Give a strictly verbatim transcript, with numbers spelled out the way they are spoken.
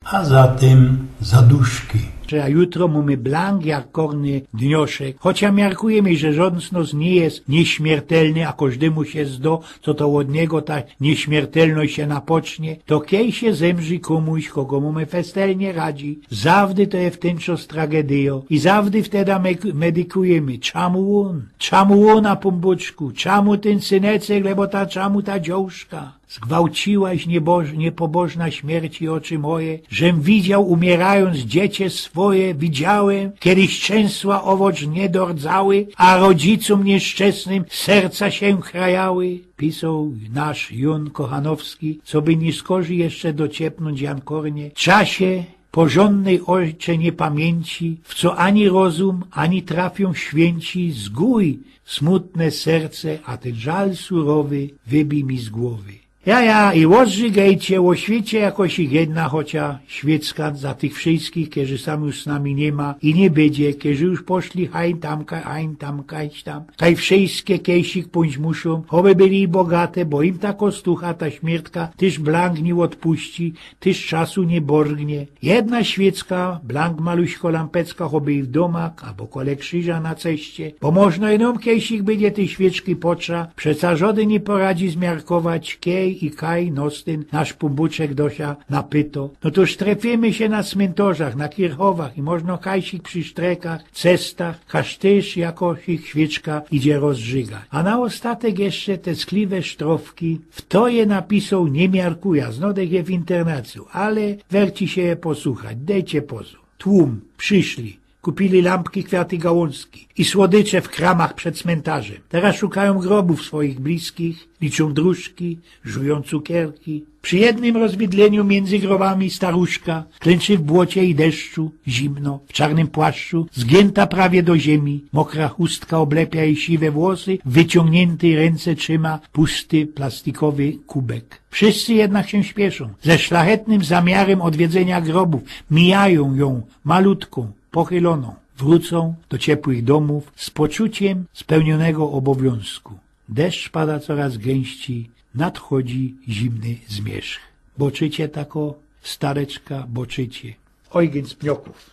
A za tym zaduszki. A jutro mōmy blank jak korny dnioszek. Chocia miarkujymy, że żŏdyn z nos niy je niyśmiertelny, a kożdymu sie zdo, co to ôd niego ta niyśmiertelność sie napocznie, to kej sie zemrzi kōmuś, kogo mōmy festelnie radzi, zawdy to je w tyn czas tragedyjo i zawdy wteda me-, medykujymy. Czamu ôn? Czamu ôn, a Pōnbōczku? Czamu tyn synecek, lebo ta, czamu ta dziołszka? Zgwałciłaś nieboż-, niepobożna śmierci ôczy moje, żem widział umierając dziecię swoje, widziałem, kedy ścięsła owoc niedordzały, a rodzicom nieszczesnym serca się krajały. Pisoł nasz Jun Kochanowski, co by niy skorzij jeszcze dociepnōńć Jan Kornie. Czasie, porządnej ôjcze niepamiyńci, w co ani rozum, ani trafiōm świyńci, zgōj smutne serce, a tyn żal surowy wybij mi z gowy. Ja, ja, i ôdrzigejcie ô świecie jakoś jedna chocia świecka za tych wszyskich, kerzy sam już z nami niy ma i niy bydzie, kerzy już poszli hań tam, ka-, hań tam, kaś tam. Kaj wszyskie kejsik pōńć muszōm, choby byli i bogate, bo im ta kostucha, ta śmiertka, tyż blank niy ôdpuści, tyż czasu niy borgnie. Jedna świecka, blank maluśko lampecka, choby i w domak, abo kole krziża na ceście, bo możno i nōm kejsik bydzie tyj świeczki potrza, przeca żŏdyn niy poradzi zmiarkować, kej i kaj nos tyn nasz Pōnbōczek do sia napyto. No to sztrefiymy sie na smyntorzach, na kirchowach i możno kajsik przi sztrekach, cestach, każ tyż jakosik świeczka idzie rozdrzigać. A na ôstatek jeszcze te ckliwe sztrofki, fto je napisoł, niy miarkuja, znŏdech je w internecie, ale werci sie je posuchać, dejcie pozōr. Tłōm, prziszli, kupili lampki, kwiaty, gałōnzki i słodycze w kramach przed smyntarzym. Teroz szukajōm grobōw swoich bliskich, liczōm drōżki, żujōm cukierki. Przi jednym rozwidlynio miyndzy grobami staruszka klynczy w błocie i deszczu, zimno, w czarnym płaszczu, zgiynta prawie do ziymi, mokra chustka ôblepia jij siwe włosy, w wyciōngniyntyj rynce trzyma pusty plastikowy kubek. Wszyscy jednak sie śpieszōm, ze szlachetnym zamiarym ôdwiedzenia grobōw, mijajōm jōm, malutkōm, pochylōnōm. Wrōcōm do ciepłych dōmōw z poczuciym spełniōnego ôbowiōnzku. Deszcz pada coraz gynści, nadchodzi zimny zmierzch. Boczycie tako, stareczka, boczycie. Ojgyn z Pniokōw.